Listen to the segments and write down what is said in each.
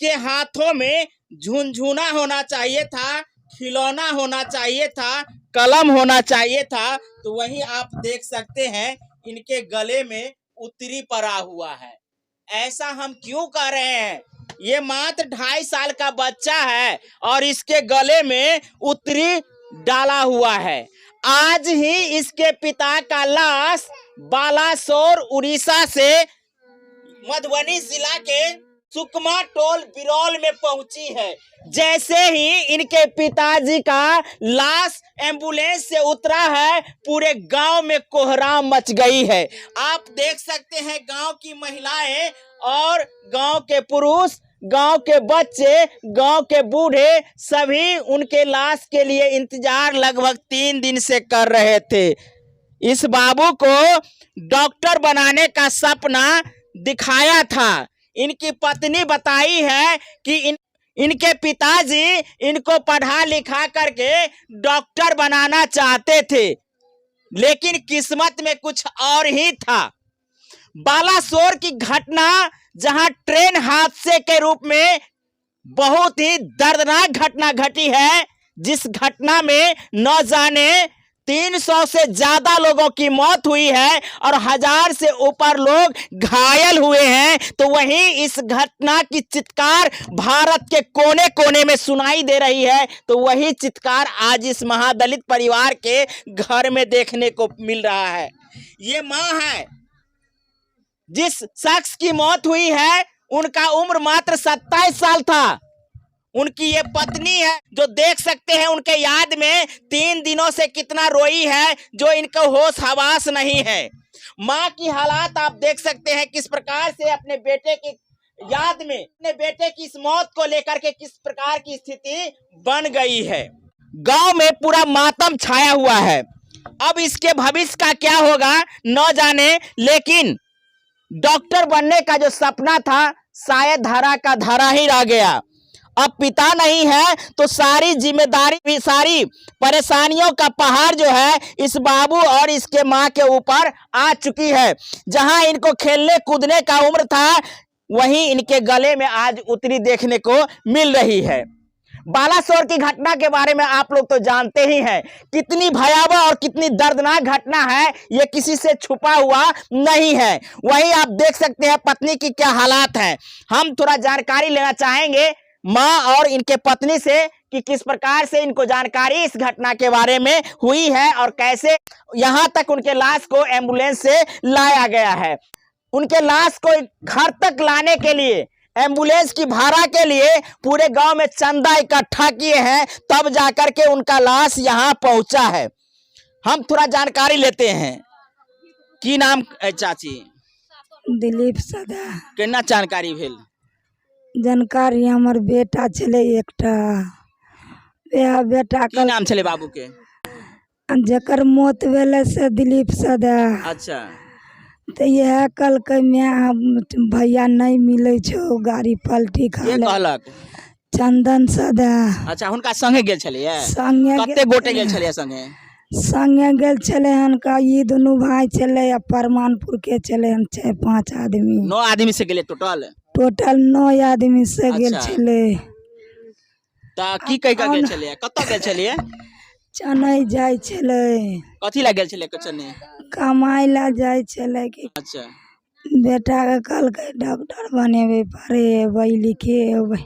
इसके हाथों में झुनझुना होना चाहिए था, खिलौना होना चाहिए था, कलम होना चाहिए था, तो वहीं आप देख सकते हैं इनके गले में उतरी पड़ा हुआ है। ऐसा हम क्यों कह रहे हैं? ये मात्र 2.5 साल का बच्चा है और इसके गले में उतरी डाला हुआ है। आज ही इसके पिता का लाश बालासोर उड़ीसा से मधुबनी जिला के सुकमा टोल बिरौल में पहुंची है। जैसे ही इनके पिताजी का लाश एम्बुलेंस से उतरा है, पूरे गांव में कोहराम मच गई है। आप देख सकते हैं गांव की महिलाएं और गांव के पुरुष, गांव के बच्चे, गांव के बूढ़े सभी उनके लाश के लिए इंतजार लगभग 3 दिन से कर रहे थे। इस बाबू को डॉक्टर बनाने का सपना दिखाया था। इनकी पत्नी बताई है कि इनके पिताजी इनको पढ़ा लिखा करके डॉक्टर बनाना चाहते थे, लेकिन किस्मत में कुछ और ही था। बालासोर की घटना जहां ट्रेन हादसे के रूप में बहुत ही दर्दनाक घटना घटी है, जिस घटना में न जाने 300 से ज्यादा लोगों की मौत हुई है और 1000 से ऊपर लोग घायल हुए हैं, तो वहीं इस घटना की चित्कार भारत के कोने कोने में सुनाई दे रही है। तो वही चित्कार आज इस महादलित परिवार के घर में देखने को मिल रहा है। ये माँ है, जिस शख्स की मौत हुई है उनका उम्र मात्र 27 साल था। उनकी ये पत्नी है जो देख सकते हैं उनके याद में 3 दिनों से कितना रोई है, जो इनको होश हवास नहीं है। माँ की हालात आप देख सकते हैं किस प्रकार से अपने बेटे की याद में, अपने बेटे की इस मौत को लेकर के किस प्रकार की स्थिति बन गई है। गांव में पूरा मातम छाया हुआ है। अब इसके भविष्य का क्या होगा न जाने, लेकिन डॉक्टर बनने का जो सपना था शायद धरा का धरा ही रह गया। अब पिता नहीं है तो सारी जिम्मेदारी भी, सारी परेशानियों का पहाड़ जो है इस बाबू और इसके माँ के ऊपर आ चुकी है। जहां इनको खेलने कूदने का उम्र था, वहीं इनके गले में आज उतरी देखने को मिल रही है। बालासोर की घटना के बारे में आप लोग तो जानते ही हैं, कितनी भयावह और कितनी दर्दनाक घटना है, ये किसी से छुपा हुआ नहीं है। वहीं आप देख सकते हैं पत्नी की क्या हालात है। हम थोड़ा जानकारी लेना चाहेंगे माँ और इनके पत्नी से कि किस प्रकार से इनको जानकारी इस घटना के बारे में हुई है और कैसे यहाँ तक उनके लाश को एम्बुलेंस से लाया गया है। उनके लाश को घर तक लाने के लिए एम्बुलेंस की भाड़ा के लिए पूरे गांव में चंदा इकट्ठा किए हैं, तब जाकर के उनका लाश यहाँ पहुंचा है। हम थोड़ा जानकारी लेते हैं। की नाम है चाची? दिलीप सदा। केना जानकारी भेल? जानकारी हमर बेटा छलै एकटा, वएह बेटा की नाम छलै बाबू के? जकर मौत भेलै से दिलीप सदा। अच्छा। तऽ इएह कहलकै, माय भैया नहि मिलै छौ, गाड़ी पलटी खा के ले। कहलक? चंदन सदा। अच्छा, हुनका संगे गेल छलैया? संगे। कते गोटे गेल छलैया संगे? संगे गेल छलै हन का ई दुनू भाय छलै आ परमानपुर के छलै हन 4-5 आदमी। 9 आदमी से गेलै टोटल? टोटल 9 आदमी से गेल अच्छा। छलै। तऽ की कहि कऽ गेल छलैया, कतऽ गेल छलैया? चनै जाइ छलै। कथी लए गेल छलै चने? कमाइ लए जाइ छलै कि। अच्छा। बेटाके कहलकै डॉक्टर बनेबै, पढ़ेबै लिखेबै।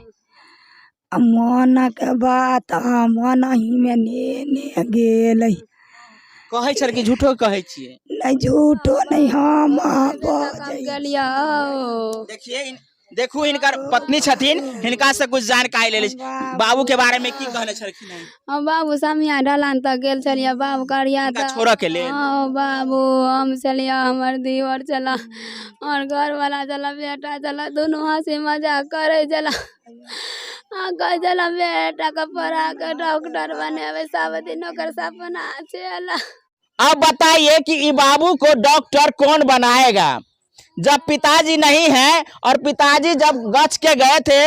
आ मोनके बात आ मोन अहीमे नेने गेलै। कहै छल कि झूठो कहै छियै? नहि, झूठो नहि, हम बजै। गेलियौ। देखिए, देखू हिनकर पत्नी छथिन, हिनका से कुछ जानकारी ले लै छी। बाबू के बारे में की कहने छलखिन हन? हम बाबू समिया ढलान तक गेल छलियै बाबू करिया। हुनका छोड़ऽ के लेल? हँ बाबू, हम छलियै, हमर दियोर छला और घरवाला छला, बेटा छला, दुनू हँसी मजाक करै छला आ कहै छला बेटाके पढ़ा के डॉक्टर बनेबै, सब दिन ओकर सपना छला। अब बताइए कि ई बाबू को डॉक्टर कौन बनाएगा जब पिताजी नहीं है? और पिताजी जब गछ के गए थे,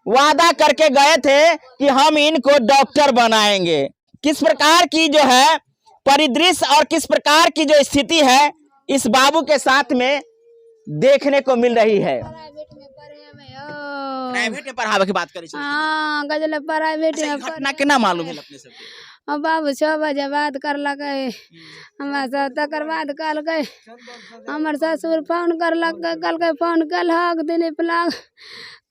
वादा करके गए थे कि हम इनको डॉक्टर बनाएंगे। किस प्रकार की जो है परिदृश्य और किस प्रकार की जो स्थिति है इस बाबू के साथ में देखने को मिल रही है। प्राइवेट में पढ़ेबै यौ। प्राइवेट में पढ़ाबे के बात करै छलखिन। हँ, कहै छलै प्राइवेट। अच्छा, ई घटना केना मालूम भेल अपने सबके? आ बाबू 6 बजे बात करलकै हमरा सब। तकर बाद कहलकै, हमर ससुर फोन करलकै, कहलकै फोन केलहक दिलीप लग?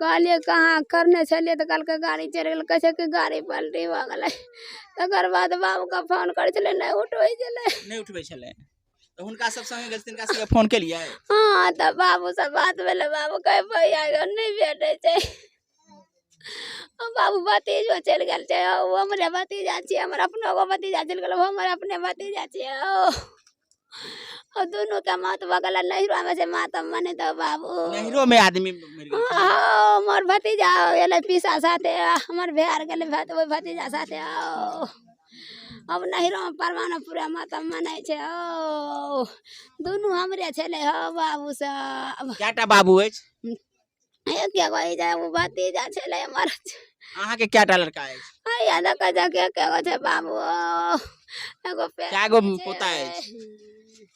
कहलियै कहाँ करने छलियै। तऽ कहलकै गाड़ी चढ़ि गेलै। कहै छै कि गाड़ी पलटी भऽ गेलै। तकर बाद बाबूके फोन करै छलै, नहि उठबै छलै। नहि उठबै छलै तऽ हुनका सब संगे गेल, तिनका सबके फोन केलियै? हँ, तऽ बाबूसँ बात भेलै। बाबू कहै भैया नहि भेटै छै। ओ बाबू भतीजो चलि गेल छै। ओ हमरे भतीजा छियै। हमर अपनो एगो भतीजा चलि गेल, ओ हमर अपने भतीजा छियै। ओ दुनूके मौत भऽ गेलै। नैहरोमे छै मातम मनेतौ बाबू। नैहरो में आदमी मरि गेल? हँ, हमर भतीजा एलै पीसा साथे। हमर भाय गेलै ओहि भतीजा साथे। ओ अब नैहरोमे परवाना पूरा मातम मनै छै। ओ दुनू हमरे छलै हौ बाबू सब। कएटा बाबू अछि? एके गो ई जे ओ भतीजा छलै हमर। अहाँके कएटा लड़का अछि? हैया देखै छै के एके गो छै बाबू, एगो पे। कए गो पोता अछि?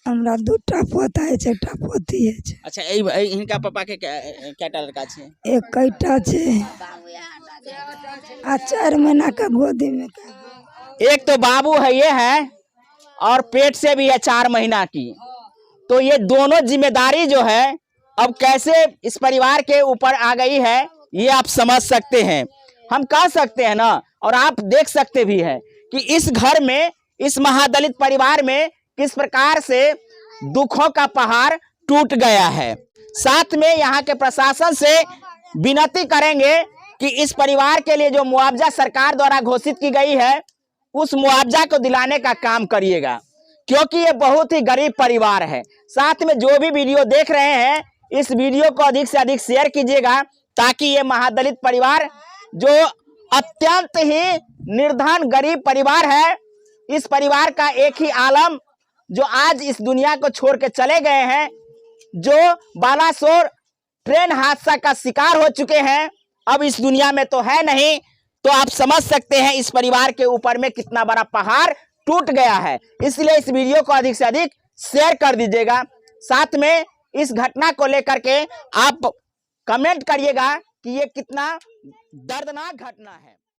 हमरा दूटा पोता अछि, एकटा पोती अछि। अच्छा, एहि हिनका पापा के कएटा लड़का छै? एकैटा छै। बाबू आटा छै। आ 4 महीना के गोदीमे। एक तो बाबू है, ये है और पेट से भी है 4 महीना की, तो ये दोनों जिम्मेदारी जो है अब कैसे इस परिवार के ऊपर आ गई है, ये आप समझ सकते हैं। हम कह सकते हैं ना और आप देख सकते भी हैं कि इस घर में, इस महादलित परिवार में किस प्रकार से दुखों का पहाड़ टूट गया है। साथ में यहाँ के प्रशासन से विनती करेंगे कि इस परिवार के लिए जो मुआवजा सरकार द्वारा घोषित की गई है, उस मुआवजा को दिलाने का काम करिएगा, क्योंकि ये बहुत ही गरीब परिवार है। साथ में जो भी वीडियो देख रहे हैं, इस वीडियो को अधिक से अधिक शेयर कीजिएगा, ताकि ये महादलित परिवार, जो अत्यंत ही निर्धन गरीब परिवार है, इस परिवार का एक ही आलम जो आज इस दुनिया को छोड़ के चले गए हैं, जो बालासोर ट्रेन हादसा का शिकार हो चुके हैं, अब इस दुनिया में तो है नहीं, तो आप समझ सकते हैं इस परिवार के ऊपर में कितना बड़ा पहाड़ टूट गया है। इसलिए इस वीडियो को अधिक से अधिक शेयर कर दीजिएगा। साथ में इस घटना को लेकर के आप कमेंट करिएगा कि ये कितना दर्दनाक घटना है।